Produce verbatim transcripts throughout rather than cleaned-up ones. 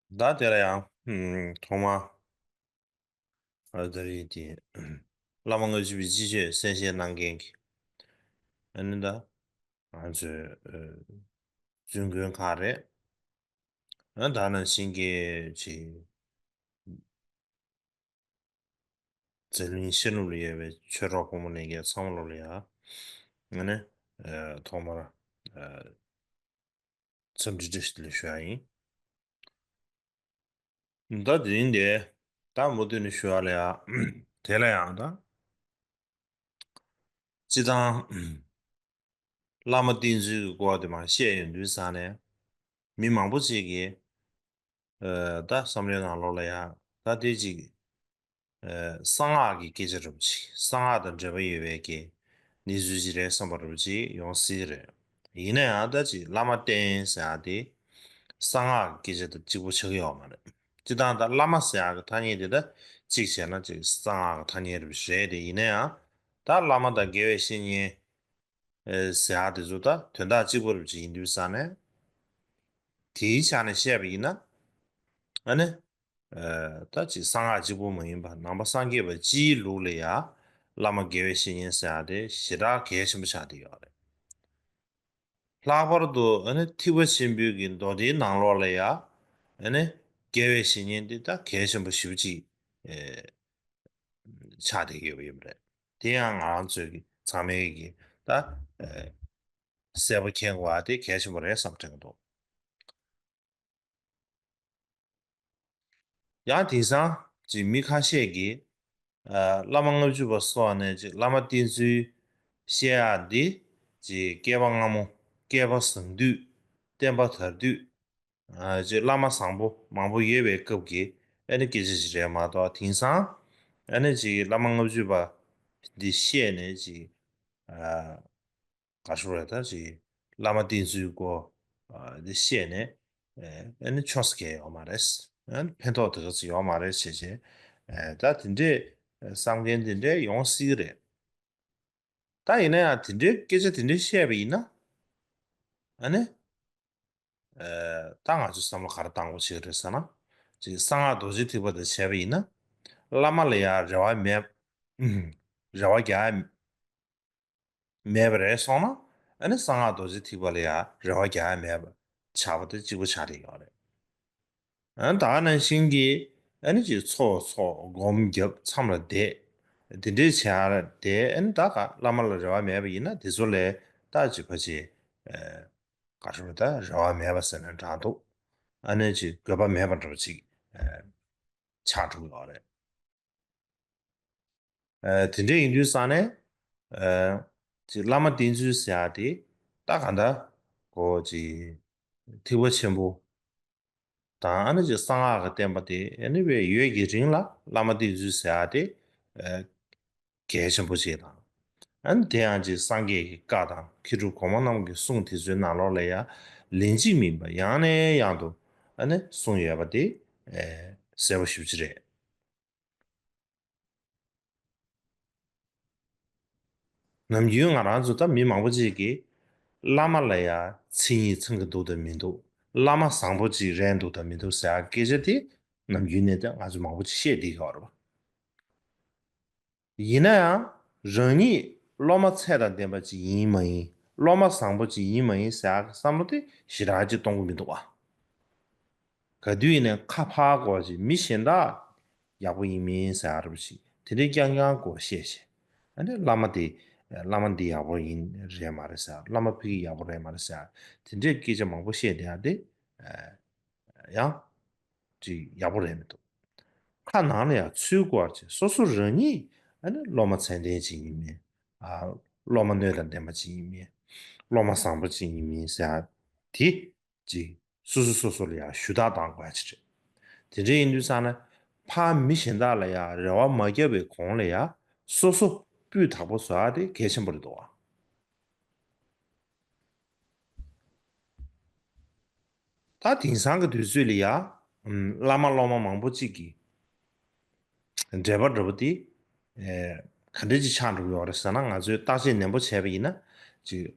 ད་དེ་ལ་ཡང་ཐོག་མ་ཨ་ད་རེས་དེ་བླ་མ་ལྔ་བཅུ་པའི་སྤྱི་ཆོས་གསན་བཞེས་གནང་མཁན་གྱི་ཨ་ནི་ད་ང་ཚོའི་བཙུན་དགོན་ཁག་རེད། ཨ་ད་ནང་བཞིན་གྱི་ཅིག་འཛམ་གླིང་ཤར་ནུབ་ལ་ཡོད་པའི་ཆོས་གྲོགས་ཕོ་མོ་ལྷན་རྒྱས་ཚང་མ་ལོ་ལ་ཡ། ཨ་ནི་ཐོག་མར་འཚམས་འདྲི་བཀྲ་ཤིས་བདེ་ལེགས་ཞུ་ཡ་ཡིན། ད་དེ་རིང་དེ་ད་མུ་མཐུད་ནས་ཞུ་ཡ་ལ་ཡ། དེ་ལ་ཡང་ད་སྤྱི་བཏང་བླ་མ་བསྟེན་ཚུལ་གྱི་སྐོར་དེ་མར་བཤད་ཡོང་དུས་ཙང་ནས་མི་མང་པོ་ཅིག་གིས་ད་བསམ་བློའི་ནང་ལོགས་ལ་ཡ་ད་དེ་ཅིག་གསང་སྔགས་ཀྱི་སྐད་ཆ་འདྲ་པོ་ཅིག་གསང་སྔགས་དང་འབྲེལ་བ་ཡོད་པའི་གི་གནས་ཚུལ་ཅིག་རེད་བསམ་པ་འདྲ་པོ་ཅིག་ཡོང་སྲིད་རེད། ཡིན་ན་ཡང་ད་ཅིག་བླ་མ་བསྟེན་ཟེར་ཡ་དེ་གསང་སྔགས་ཀྱི་སྐད་ཆ་དང་གཅིག་པ་ཆགས་ཀྱི་ཡོད་མ་རེད། སྤྱིར་བཏང་ད་བླ་མ་ཟེར་ཡ་གི་ཐ་སྙད་དེ་ད་གཅིག་བྱས་ན་ཅིག་གསང་སྔགས་ཀྱི་ཐ་སྙད་འདྲ་པོ་ཞིག་རེད་དེ། ཡིན་ན་ཡང་ད་བླ་མ་དང་དགེ་བའི་བཤེས་གཉེན་ཨེ་ཟེར་ཡ་དེ་ཚོ་ད་དོན་དག་གཅིག་པ་རུ་ཅིག་ཡིན་དུས་ཙང་ནས། དེའི་ཆ་ནས་བཤད་པ་ཡིན་ན། ཨ་ནི། ཨེ་ད་ཅིག་གསང་སྔགས་གཅིག་པུ་མ་ཡིན་པ་ནང་པ་སངས་རྒྱས་པ་སྤྱིའི་ལུགས་ལ་ཡ། བླ་མ་དགེ་བའི་བཤེས་གཉེན་ཟེར་ཡ་དེ་ཞེ་དྲག་གལ་ཆེན་པོ་ཆགས་བསྡད་ཡོད་རེད། ལྷག་པར་དུ་ཨ་ནི་ཐེག་པ་ཆེན་པོའི་གི་མདོ་སྡེའི་ནང་ལོགས་ལ་ཡ། ཨ་ནི་དགེ་བའི་བཤེས་གཉེན་དེ་ད་གལ་ཆེན་པོ་ཞེ་པོ་ཅིག་ཨེ་ཆགས་བསྡད་ཡོད་པ་ཡིན་པ་རེད། དེ་ཡང་ང་རང་ཚོའི་གི་ཚང་མའི་གི་ད་ཨེ་གསལ་པོ་མཁྱེན་དགོས་པ་དེ་གལ་ཆེན་པོ་རེད་བསམ་དྲན་གྱི་འདུག་ཡང་དེང་སང་ཅིག་མི་ཁ་ཤས་ཀྱིས་ཨ་བླ་མ་ལྔ་བཅུ་པ་སོགས་ནས་ཅིག་བླ་མ་བསྟེན་ཚུལ་བཤད་ཡག་འདི་ཅིག་བསྐལ་པ་སྔ་མོ་བསྐལ་པ་བཟང་དུས་བསྟན་པ་དར་དུས་ཨ་ཅིག་བླ་མ་བཟང་པོ་མང་པོ་ཡོད་པའི་སྐབས་ཀྱི་ཨ་ནི་སྐད་ཆ་ཞིག་རེད་མ་གཏོགས། དེང་སང་ཨ་ནི་ཅིག་བླ་མ་ལྔ་བཅུ་པ་འདི་བཤད་ནས་ཅིག་ཨ། ག་ཞུ་རེད། ད་ཅིག་བླ་མ་བསྟེན་ཚུལ་སྐོར་ཨ་འདི་བཤད་ནས་ཨ་ནི་ཆོས་སྐལ་ཡོད་མ་རེད། ཨ་ནི་ཕན་ཐོགས་དེ་ག་ཚོད་ཡོད་མ་རེད་བྱས་བྱས། ཨ་ད་དེ་འདྲས་བསམ་མཁན་དེ་འདྲས་ཡོང་སྲིད་ཀྱི་རེད། ད་ཡིན་ན་ཡང་དེ་འདྲའི་སྐད་ཆ་དེ་འདྲས་བཤད་པ་ཡིན་ན། ཨ་ནི་ཨ་ད་ང་ཚོས་བསམ་བློ་ག་རེ་བཏང་དགོས་ཀྱི་རེད་ཟེར་ན། ཅིག་གསང་སྔགས་རྡོ་རྗེ་ཐེག་པ་དང་བྱས་པ་ཡིན་ན། བླ་མ་ལ་ཡང་རེ་བ་མེད། རེ་བ་རྒྱག་མེད་པ་རེད་སོང་ན། ཨ་ནི་གསང་སྔགས་རྡོ་རྗེ་ཐེག་པ་ལ་ཡང་རེ་བ་རྒྱག་ཡ་མེད་པ་ཆགས་པ་དེ་གཅིག་པུ་ཆགས་བསྡད་ཡོད་རེད། ཨ་ནི་ད་ག་ནང་བཞིན་གྱི་ཨ་ནི་ཅིག་ཚོགས་འཚོགས་སྒོམ་རྒྱབ་མཚམས་ལ་བསྡད། དེ་འདྲའི་བྱས་ཏེ་ཨ་ནི་ད་ག་བླ་མ་ལ་རེ་བ་མེད་པ་ཡིན་ན་དེ་ཚོ་ལས་ད་ཅིག་ཕལ་ཆེར་ག་རེ་ཟེར་ད་རེ་བ་མེད་པ་ཟེར་ན་འདྲ་འདུག་ཨ་ནི་ཅིག་དགོས་པ་མེད་པ་འདྲ་པོ་ཅིག་ཆགས་འགྲོ་གི་ཡོད་རེད། ཨ་དེ་འདྲ་ཡིན་དུས་ཙང་ནས་ཨ་ཅིག་བླ་མ་བསྟེན་ཚུལ་ཟེར་ཡ་དེ་ད་གང་ལྟར་ཁོ་ཅིག་ཐེག་པ་ཆེན་པོ་དང་ཨ་ནི་ཅིག་གསང་སྔགས་ཀྱི་བསྟན་པ་དེ་ཨ་ནི་བའི་ཡོད་ཀྱི་རིང་ལ་བླ་མ་བསྟེན་ཚུལ་ཟེར་ཡ་དེ་ཨ་གལ་ཆེན་པོ་ཞིག་དང་། ཨ་ནི་དེ་ཡང་ཅིག་སངས་རྒྱས་ཀྱི་བཀའ་དང་མཁས་གྲུབ་གོང་མ་རྣམས་ཀྱི་གསུང་དེ་ཚོའི་ནང་ལོགས་ལ་ཡང་ལན་གཅིག་མིན་པ་ཡང་ནས་ཡང་དུ་ཨ་ནི་གསུངས་ཡོད་པ་དེ་ཨ་གསལ་པོ་ཞེ་པོ་ཅིག་རེད། ནམ་རྒྱུན་ང་རང་ཚོ་ད་མི་མང་པོ་ཅིག་གིས་བླ་མ་ལ་ཡ་མཚན་ཉིད་ཚང་གི་འདུག་དང་མི་འདུག་བླ་མ་བཟང་པོ་ཅིག་རེད་འདུག་དང་མི་འདུག་ཟེར་ཡ་སྐད་ཆ་དེ་ནམ་རྒྱུན་ནས་ད་ང་ཚོ་མང་པོ་ཅིག་བཤད་བསྡད་ཀྱི་ཡོད་རེད་པ། ཡིན་ན་ཡང་རང་ཉིད་སློབ་མ་ཚད་དང་ལྡན་པ་ཅིག་ཡིན་མ་ཡིན། སློབ་མ་བཟང་པོ་ཅིག་ཡིན་མ་ཡིན་ཟེར་ཡ་གི་བསམ་བློ་དེ་ཞེ་དྲག་ཅིག་གཏོང་གི་མི་འདུག་པ། ག་དུས་ཡིན་ནའི་ཁ་ཕར་སྐོར་ཅིག་མི་གཞན་དག་ཡག་པོ་ཡིན་མིན་ཟེར་ཡ་རབ་ཞིག་དེ་འདྲའི་རྐྱང་རྐྱང་སྐོར་བཤད་བྱས། ཨ་ནི་བླ་མ་དེ་བླ་མ་འདི་ཡག་པོ་ཡིན་རེད་མ་རེད་ཟེར། བླ་མ་ཕ་གི་ཡག་པོ་རེད་མ་རེད་ཟེར། དེ་འདྲའི་སྐད་ཆ་མང་པོ་བཤད་བསྡད་ཡ་དེ་ཡང་ཅིག་ཡག་པོ་རེད་མི་འདུག་ཁ་ནང་ལ་ཡང་ཚུར་སྐོར་ཅིག་སོ་སོ་རང་ཉིད་ཨ་ནི་སློབ་མ་ཚད་ལྡན་ཅིག་ཡིན་མིན། ཨ་སློབ་མ་སྣོད་དང་ལྡན་པ་ཅིག་ཡིན་མིན། སློབ་མ་བཟང་པོ་ཅིག་ཡིན་མིན་ཟེར་ཡ་དེ། ཅིག་སོ་སོ་སོ་སོ་ལ་ཡང་ཞུ་དག་བཏང་དགོས་ཡ་ཅིག་རེད། དེ་འདྲ་ཡིན་དུས་ཙང་ན་ཕར་མི་གཞན་དག་ལ་ཡང་རེ་བ་མ་བརྒྱབ་པའི་གོང་ལ་ཡང་སོ་སོ་སྤུས་དག་པོ་བཟོ་ཡ་དེ་གལ་ཆེན་པོ་རེད་འདུག་པ། ད་དེང་སང་གི་དུས་ཚོད་ལ་ཡང་བླ་མ་སློབ་མ་མང་པོ་ཅིག་གིས་འབྲེལ་བ་འདྲ་པོ་དེ་ག་འདྲ་ཅིག་ཆགས་འགྲོ་གི་ཡོད་རེད་ཟེར་ན། ང་ཚོས་བརྟག་དཔྱད་ནན་པོ་བྱས་པ་ཡིན་ན་ཅིག་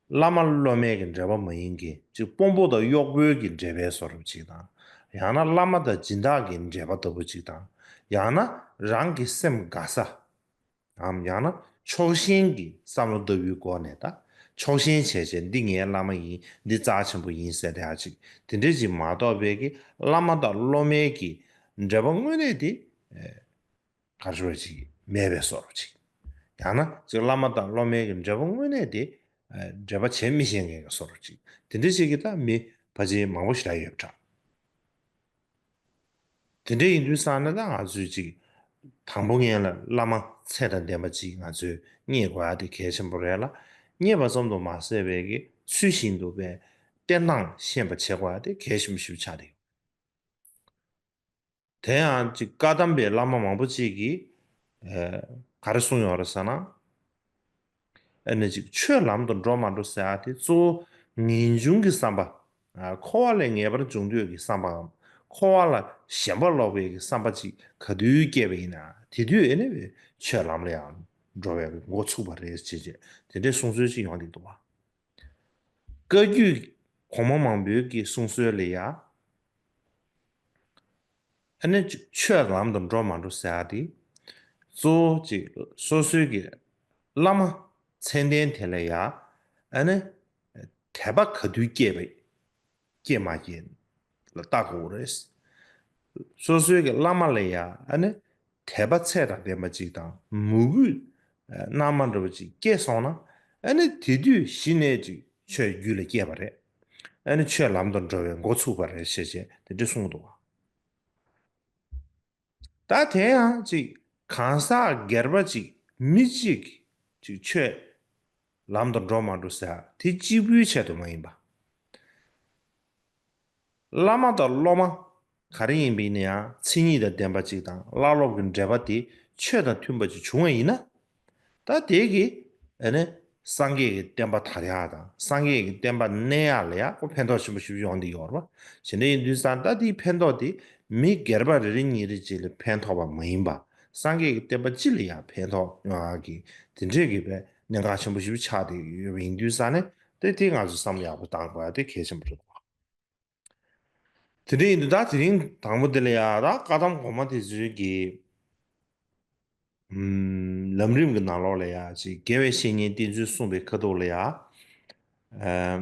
བླ་མ་སློབ་མའི་གི་འབྲེལ་བ་མ་ཡིན་གྱི་ཅིག་དཔོན་པོ་དང་གཡོག་པོའི་གི་འབྲེལ་བའི་བཟོ་འདྲ་ཅིག་དང་ ཡང་ན་བླ་མ་དང་སྦྱིན་བདག་གི་འབྲེལ་བ་ལྟ་བུ་ཅིག་དང་། ཡང་ན་རང་གི་སེམས་དགའ་ས། ནམ་ཡང་ན་ཕྱོགས་ཞེན་གྱི་བསམ་བློ་ལྟ་བུའི་སྒོ་ནས། ད་ཕྱོགས་ཞེན་བྱས་བྱས་འདི་ངའི་བླ་མ་ཡིན། འདི་རྩ་ཆེན་པོ་ཡིན་ཟེར་ཡ་ཅིག་དེ་འདྲས་ཅིག་མ་གཏོགས་པའི་གི་བླ་མ་དང་སློབ་མའི་གི་འབྲེལ་བ་དངོས་གནས་དེ་ག་རེ་ཞུ་བ་ཅིག་མེད་པའི་བཟོ་འདྲ་ཅིག་ཡང་ན་ཅིག་བླ་མ་དང་སློབ་མའི་གི་འབྲེལ་བ་དངོས་གནས་དེ་འབྲེལ་བ་བྱེད་མི་ཤེས་མཁན་གྱི་བཟོ་འདྲ་ཅིག་དེ་འདྲས་ཅིག་གི་ད་མི་ཕལ་ཆེར་མང་པོ་ཞིག་ལ་ཡོད་པ་འདྲ། དེ་འདྲ་ཡིན་དུས་ཙང་ནས་ད་ང་ཚོས་ཅིག་དང་པོ་ངེད་ལ་བླ་མ་ཚད་དང་ལྡན་པ་ཅིག་ང་ཚོས་རྙེད་དགོས་ཡ་དེ་གལ་ཆེན་པོ་རེད་ལ། རྙེད་པ་ཙམ་དུ་མ་ཟད་པའི་གི་ཚུལ་བཞིན་དུ་བས་བསྟེན་སྟངས་ཤེས་པ་བྱེད་དགོས་ཡ་དེ་གལ་ཆེན་པོ་ཞིག་ཆགས་བསྡད་ཡོད། དེ་ཡང་ཅིག་བཀའ་གདམས་པའི་བླ་མ་མང་པོ་ཅིག་གིས་ག་རེ་གསུངས་ཡོད་རེད་ཟེར་ན། ཨ་ནི་ཅིག་ཆོས་ལམ་དུ་འགྲོ་མ་འགྲོ་ཟེར་ཡ་དེ་གཙོ་བོ་ངེས་འབྱུང་གི་བསམ་པ། ཨ། འཁོར་བ་ལས་ངེས་པར་འབྱུང་འདོད་ཀྱི་བསམ་པའམ། འཁོར་བ་ལ་ཞེན་པ་ལོག་པའི་གི་བསམ་པ་ཅིག་ག་དུས་སྐྱེས་པ་ཡིན་ན། དེ་དུས་ཨ་ནི་ཆོས་ལམ་ལ་ཡང་འགྲོ་བའི་འགོ་ཚུགས་པ་རེད་ཅེས་བྱས། དེ་འདྲའི་གསུང་སྲོལ་ཅིག་ཡོང་གི་འདུག་བ། བཀའ་བརྒྱུད་གོང་མ་མང་པོའི་གི་གསུང་སྲོལ་ལ་ཡ། ཨ་ནི་ཆོས་ལམ་དུ་འགྲོ་མ་འགྲོ་ཟེར་ཡ་དེ། གཙོ་བོ་ཅིག་སོ་སོའི་གི་བླ་མ་མཚན་ལྡན་དེ་ལ་ཡ། ཨ་ནི་དད་པ་ག་དུས་སྐྱེས་པ། སྐྱེས་མ་སྐྱེས་ལ་བལྟ་དགོས་རེད། སོ་སོའི་གི་བླ་མ་ལ་ཡ་ཨ་ནི་དད་པ་ཚད་དང་ལྡན་པ་ཅིག་དང་མོས་གུས་རྣལ་མ་འདྲ་བ་ཅིག་སྐྱེས་སོང་ན། ཨ་ནི་དེ་དུས་གཞི་ནས་ཅིག་ཆོས་རྒྱུད་ལ་སྐྱེས་པ་རེད། ཨ་ནི་ཆོས་ལམ་དུ་འགྲོ་བའི་འགོ་ཚུགས་པ་རེད་ཞེས་བྱས་དེ་འདྲ་གསུངས་འདུག་བ། ད་དེ་ཡང་ཅིག་གང་ཟག་སྒེར་པ་ཅིག་མི་གཅིག་ཅིག་ཆོས་ལམ་དུ་འགྲོ་མ་འགྲོ་ཟེར་དེ་གཅིག་པུའི་ཆེད་དུ་མ་ཡིན་པ། བླ་མ་དང་སློབ་མ་ག་རེ་ཡིན་པ་ཡིན་ན་ཡང་མཚན་ཉིད་དང་ལྡན་པ་ཅིག་དང་བླ་སློབ་ཀྱི་འབྲེལ་བ་དེ་ཆོས་དང་མཐུན་པ་ཅིག་བྱུང་བ་ཡིན་ན། ད་དེ་གིས་ཨ་ནི་སངས་རྒྱས་ཀྱི་བསྟན་པ་དར་ཡག་དང་སངས་རྒྱས་ཀྱི་བསྟན་པ་གནས་ཡག་ལ་ཡག་ཁོ་ཕན་ཐོགས་ཆེན་པོ་ཞིག་ཡོང་གི་ཡོད་རེད་བ། བྱས་ན་ཡིན་དུས་ཙང་ད་དེའི་ཕན་ཐོགས་དེ་མི་སྒེར་པ་རེ་རེ་གཉིས་རེ་གཅིག་ལ་ཕན་ཐོགས་པ་མ་ཡིན་པ། སངས་རྒྱས་ཀྱི་བསྟན་པ་སྤྱི་ལ་ཡང་ཕན་ཐོགས་ཡོང་ཡག་གི་དེ་འདྲས་ཀྱི་པའི་གནད་འགག་ཆེན་པོ་ཞིག་ཆགས་བསྡད་ཡོད་པ་ཡིན་དུས་ཙང་ནས། དེ་དེ་ང་ཚོས་བསམ་བློ་ཡག་པོ་བཏང་དགོས་ཡག་དེ་གལ་ཆེན་པོ་རེད། དེ་འདྲ་ཡིན་དུས་ད་དེ་རིང་དང་པོ་དེ་ལ་ཡ་ད་བཀའ་གདམས་གོང་མ་དེ་ཚོའི་གི་ཨམ། ལམ་རིམ་གྱི་ནང་ལོགས་ལ་ཡ་ཅིག་དགེ་བའི་བཤེས་གཉེན་བསྟེན་ཚུལ་གསུངས་པའི་ཁ་ཐུག་ལ་ཡ། ཨམ།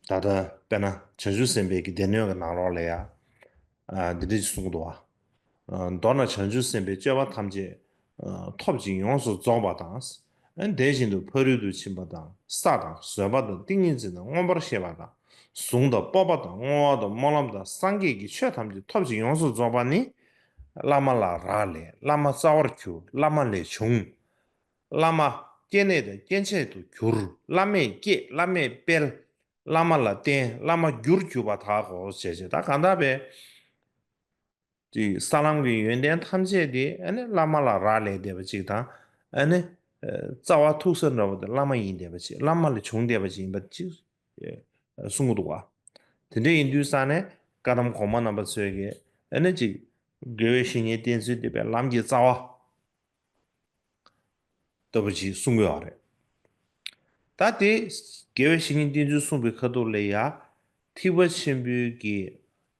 ད་ལྟ་དཔེར་ན་བྱང་ཆུབ་སེམས་དཔའི་གི་སྡེ་སྣོད་ཀྱི་ནང་ལོགས་ལ་ཡ། ཨ། འདི་འདྲ་ཅིག་གསུངས་འདུག་བ། ཨ། མདོར་ན་བྱང་ཆུབ་སེམས་དཔའི་སྤྱོད་པ་ཐམས་ཅད་ཨ། ཐོབ་ཅིང་ཡོངས་སུ་རྫོགས་པ་དང་། ཨ། དེ་བཞིན་དུ་ཕ་རོལ་ཏུ་ཕྱིན་པ་དང་ས་དང་བཟོད་པ་དང་ཏིང་ངེ་འཛིན་དང་མངོན་པར་ཤེས་པ་དང་། གཟུངས་དང་སྤོབས་པ་དང་བསྔོ་བ་དང་སྨོན་ལམ་དང་སངས་རྒྱས་ཀྱི་ཆོས་ཐམས་ཅད་ཐོབ་ཅིང་ཡོངས་སུ་རྫོགས་པ་ནི། བླ་མ་ལ་རག་ལས། བླ་མ་རྩ་བར་གྱུར། བླ་མ་ལས་བྱུང་། བླ་མ་སྐྱེ་གནས་དང་སྐྱེ་མཆེད་དུ་གྱུར། བླ་མས་བསྐྱེད། བླ་མས་སྤེལ། བླ་མ་ལ་བརྟེན། བླ་མ་རྒྱུར་གྱུར་པ་དག་གོ་ཞེས་བྱས། ད་གང་ལྟར་བས་ཅིག་ས་ལམ་གྱི་ཡོན་ཏན་ཐམས་ཅད་དེ་ཨ་ནི་བླ་མ་ལ་རག་ལས་བསྡད་པ་ཅིག་དང་། ཨ་ནི་རྩ་བ་ཐུག་ས་འདྲ་བོ་དེ་བླ་མ་ཡིན་བསྡད་པ་ཅིག། བླ་མ་ལས་བྱུང་བསྡད་པ་ཅིག་ཡིན་པ་ཅིག་གསུང་གི་འདུག་བ། དེ་འདྲ་ཡིན་དུས་ཙང་ནས་བཀའ་གདམས་གོང་མ་རྣམ་པ་ཚོས་ཀྱིས་ཨ་ནི་ཅིག་དགེ་བའི་བཤེས་གཉེན་བསྟེན་ཚུལ་དེ་བས་ལམ་གྱི་རྩ་བ་ལྟ་བུ་ཅིག་གསུང་གི་ཡོད་རེད། ད་དེ་དགེ་བའི་བཤེས་གཉེན་བསྟེན་ཚུལ་གསུངས་པའི་ཁ་ཐུག་ལ་ཡ། ཐེག་པ་ཆེན་པོའི་གི་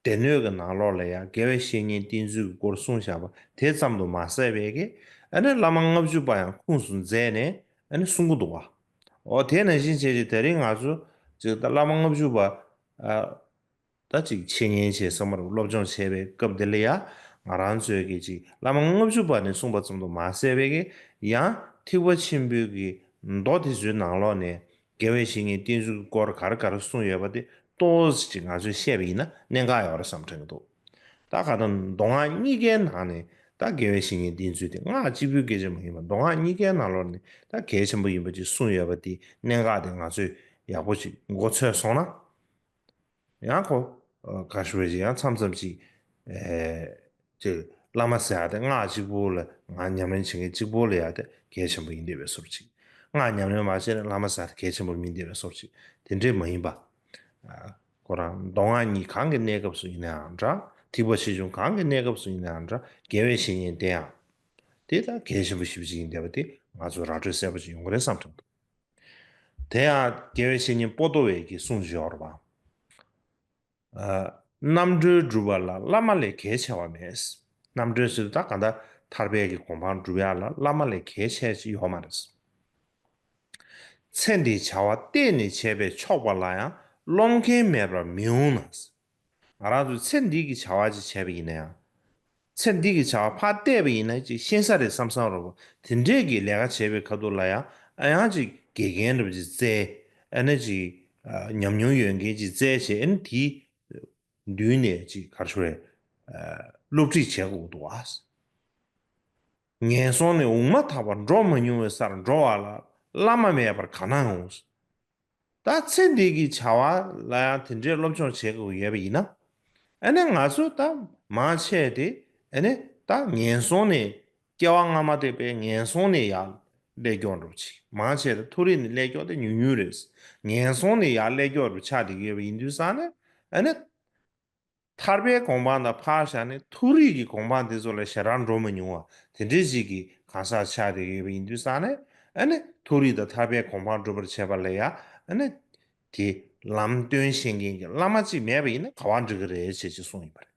སྡེ་སྣོད་ཀྱི་ནང་ལོགས་ལ་ཡ་དགེ་བའི་བཤེས་གཉེན་བསྟེན་ཚུལ་གྱི་སྐོར་གསུངས་བཞག་པ་དེ་ཙམ་དུ་མ་ཟད་པའི་གི་ཨ་ནི་བླ་མ་ལྔ་བཅུ་པ་ཡང་ཁུངས་སུ་མཛད་ནས་ཨ་ནི་གསུང་གི་འདུག་བ། འོ་དེ་ནང་བཞིན་བྱས་ཏེ་དེ་རིང་ང་ཚོ་ཅིག་ད་བླ་མ་ལྔ་བཅུ་པ་ཨ། ད་ཅིག་འཆད་ཉན་བྱས་ཙང་མར་སློབ་སྦྱོང་བྱས་པའི་སྐབས་དེ་ལ་ཡ། ང་རང་ཚོས་ཀྱི་ཅིག་བླ་མ་ལྔ་བཅུ་པ་ནས་གསུངས་པ་ཙམ་དུ་མ་ཟད་པའི་གི་ཡང་ཐེག་པ་ཆེན་པོའི་གི་མདོ་དེ་ཚོའི་ནང་ལོགས་ནས་དགེ་བའི་བཤེས་གཉེན་བསྟེན་ཚུལ་གྱི་སྐོར་ག་རེ་ག་རེ་གསུངས་ཡོད་པ་དེ་ཏོག་ཙམ་ཅིག་ང་ཚོས་བཤད་པ་ཡིན་ན་གནད་འགག་ཡོད་རེད་བསམ་དྲན་གྱི་འདུག། ད་ག་ད་མདོ་སྔགས་གཉིས་ཀའི་ནང་ནས་ད་དགེ་བའི་བཤེས་གཉེན་བསྟེན་ཚུལ་དེ་སྔགས་གཅིག་པུའི་སྐད་ཆ་མ་ཡིན་པར་མདོ་སྔགས་གཉིས་ཀའི་ནང་ལོགས་ནས་ད་གལ་ཆེན་པོ་ཡིན་པ་ཅིག་གསུངས་ཡོད་པ་དེ་གནད་འགག་དེ་ང་ཚོས་ཡག་པོ་ཅིག་མགོ་ཚོས་སོང་ན། ཡང་ཁོ། ཨ། ག་ཞུ་བའི་ཅིག་ཡང་མཚམས་མཚམས་ཅིག་ཨེ། ཅིག་བླ་མ་ཟེར་ཡ་དེ་སྔགས་གཅིག་པོ་ལ་ང་ཉམས་ལེན་བྱེད་མཁན་གཅིག་པོ་ལ་ཡ་དེ་གལ་ཆེན་པོ་ཡིན་བསྡད་པའི་བཟོ་འདྲ་ཅིག། སྔགས་ཉམས་ལེན་མ་བྱས་ན་བླ་མ་ཟེར་ཡ་དེ་གལ་ཆེན་པོ་མིན་བསྡད་པའི་བཟོ་འདྲ་ཅིག། དེ་འདྲས་མ་ཡིན་པ། ཨ། ཁོ་རང་མདོ་སྔགས་གཉིས་གང་གི་གནས་སྐབས་སུ་ཡིན་ནའང་འདྲ། ཐེག་པ་ཆེ་ཆུང་གང་གི་གནས་སྐབས་སུ་ཡིན་ནའང་འདྲ། དགེ་བའི་བཤེས་གཉེན་དེ་ཡང་། དེ་ད་གལ་ཆེན་པོ་ཞེ་པོ་ཅིག་ཡིན་བསྡད་པ་དེ་ང་ཚོས་ར་སྤྲོད་གསལ་པོ་ཅིག་ཡོང་གི་རེད་བསམ་དྲན་འདུག། དེ་ཡང་རྒྱལ་བའི་བཤེས་གཉེན་པོ་ཏོ་བས་ཀྱི་གསུང་ཞིག་ཡོད་རེད་པ། ཨ། རྣམ་གྲོལ་སྒྲུབ་པ་ལ་བླ་མ་ལས་གལ་ཆེ་བ་མེད། རྣམ་གྲོལ་ཟེར་དུས་ད་གང་ལྟར་ཐར་པའི་གི་གོ་འཕང་སྒྲུབ་ཡ་ལ་བླ་མ་ལས་གལ་ཆེ་ཅིག་ཡོད་མ་རེད། ཚེ་འདིའི་བྱ་བ་གཏད་ནས་བྱས་པས་ཆོག་པ་ལ་ཡང་རློམ་མཁན་མེད་པར་མི་འོང་ན། ང་རང་ཚོས་ཚེ་འདི་གི་བྱ་བ་ཅིག་བྱས་པ་ཡིན་ན་ཡང་། ཚེ་འདི་གི་བྱ་བ་ཕར་བལྟས་པ་ཡིན་ན་ཅིག་ཤེས་ས་རེད་བསམ་བསམ་རོགས། དེ་འདྲས་ཀྱི་ལས་ཀ་བྱས་པའི་ཁ་ཐུག་ལ་ཡང་ཨ་ཡང་ཅིག་དགེ་རྒན་འདྲ་པོ་ཅིག་བཙལ། ཨ་ནི་ཅིག་ཨ། ཉམས་མྱོང་ཡོད་མཁན་ཅིག་བཙལ་བྱས། ཨ་ནི་དེའི་མདུན་ནས་ཅིག་ག་རེ་ཞུ་རེད། ཨ། སློབ་ཁྲིད་བྱེད་དགོས་འདུག་ཨ། ངན་སོང་ནས་འོང་མ་ཐག་པར་འགྲོ་མ་མྱོང་བའི་སར་འགྲོ་བ་ལ་བླ་མ་མེད་པར་ག་ན་འོང་། ད་ཚེ་འདི་གི་བྱ་བ་ལ་ཡང་དེ་འདྲའི་སློབ་སྦྱོང་བྱེད་དགོས་ཡོད་པ་ཡིན་ན། ཨ་ནི་ང་ཚོ་ད་མང་ཆེ་དེ་ཨ་ནི་ད་ངན་སོང་ནས་སྐྱེ་བ་སྔ་མ་དེ་པའི་ངན་སོང་ནས་ཡར་སླེབས་མགྱོགས་འགྲོ་ཅིག་མང་ཆེ་དེ་མཐོ་རིས་ནས་སླེབས་མགྱོགས་དེ་ཉུང་ཉུང་རེད། ངན་སོང་ནས་ཡར་སླེབས་མགྱོགས་རུ་ཆགས་བསྡད་ཀྱི་ཡོད་པ་ཡིན་དུས་ཙང་ནས། ཨ་ནི་ཐར་པའི་གོ་འཕང་དང་ཕར་བཞག་ནས་མཐོ་རིས་ཀྱི་གོ་འཕང་དེ་ཚོ་ལ་ཞེ་དྲག་འགྲོ་མ་མྱོང་བ་དེ་འདྲའི་ཞིག་གི་གང་ཟག་ཆགས་བསྡད་ཀྱི་ཡོད་པ་ཡིན་དུས་ཙང་ནས། ཨ་ནི་མཐོ་རིས་དང་ཐར་པའི་གོ་འཕང་སྒྲུབ་པར་བྱེད་པ་ལ་ཡང་ཨ་ནི་དེ་ལམ་སྟོན་ཤེས་མཁན་གྱི་བླ་མ་གཅིག་མེད་པ་ཡིན་ན་ག་པར་འགྲིག་གི་རེད་ཅེས་ཅིག་གསུངས་ཡོད་པ་རེད།